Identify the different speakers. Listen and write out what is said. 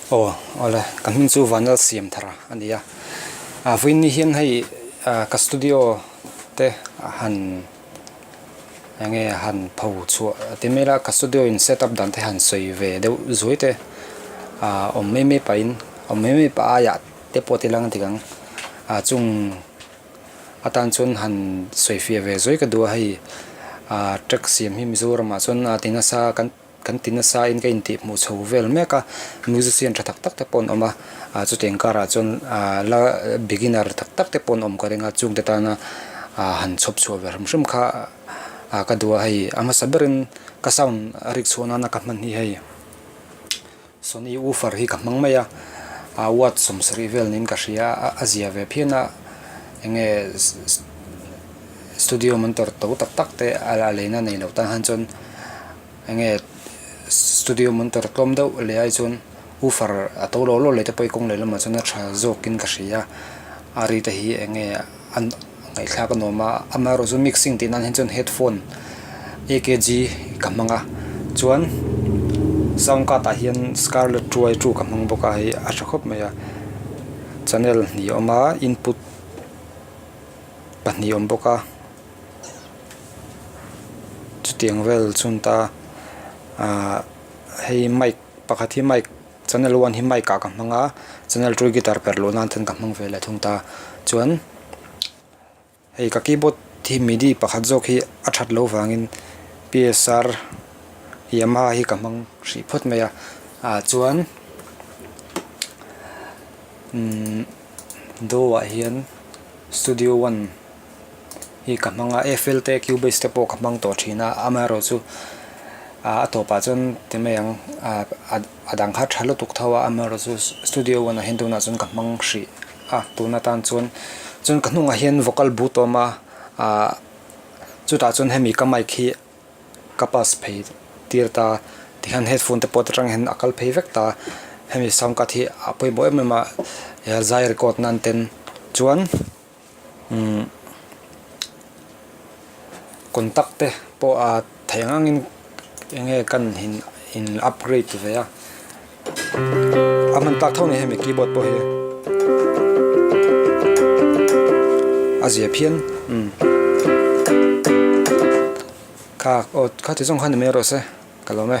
Speaker 1: Aw awle ka hming chu Vanlal Siamthara a ni a ah vawiin ni hian hei ah ka studio te han eng nge han pho chhuah ti mai ila ka studio in set up dan te han sawi ve deuh zuai te ah awm mai mai pahin awm mai mai pah aiah te pawh ti lang a dik ang ah chung atan chuan han sawi fiah ve zuai ka duh a hei ah track siam hi Mizoramah chuan a ti nasa kan. Kan ti nasa in ka intih hmuh chho vel mek a, musician tha tak tak te pawh an awm a, ah chutiang karah chuan ah la beginner tak tak te pawh an awm ka ring a, chungte tana ah han chhawp chhuah ve hrim hrim kha ah ka duh a hei a hmasa berin ka sound a rik chhuah nana ka hman hi hei Sony woofer hi ka hmang mai a, ah watt 70 vel niin ka hria a a zia ve phian a eng nge studio monitor to tak tak te a leina nei lo tan han chuan. Enge studio monitor tlawm deuh leh ai chuan woofer a to lo lo leh te pawh hi kawng leh lamah chuan a tha zawkin ka hria a a ri te hi enge a ngaihthlak a nuam a amaherawhchu mixing tih nan hian chuan headphone AKG ka hmang a chuan sound card ah hian scarlet two i two ka hmang bawk a hei a tha khawp mai a channel hnih a awm a input pahnih a awm bawk a. Chutiang vel chhun ta ahh hei mic pakhat hi mic channel one hi mic ah ka hmang a channel two hi guitar perh luh nan ten ka hmang ve leh thung ta chuan hei ka keyboard hi midi pakhat zawk hi a that loh vangin P S R Yamaha hi ka hmang hrih phawt mai a ah chuan umm do ah hian studio one. Hi ka hmang a Eiffel te cubase te pawh ka hmang tawh thin a amaherawh chu ah a tawpah chuan ti mai ang ah a dang kha tha lutuk tho a amaherawh chu studio one ah hian tunah chuan ka hmang hrih a tun atan chuan chuan ka hnungah hian vocal booth a awm a ah chutah chuan hemi ka mic hi ka pass phei tir ta tikhian headphone te pawh atang hian a kal phei vek ta hemi sound card hi a pawimawh em em a zai record nan ten chuan. Umm contact te pawh a theih ang angin eng nge kan in in upgrade ve a a hman tak tho a ni hemi keyboard pawh hi a zia phian umm kha aw kha ti zawng kha ni mai rawh se ka lawm e.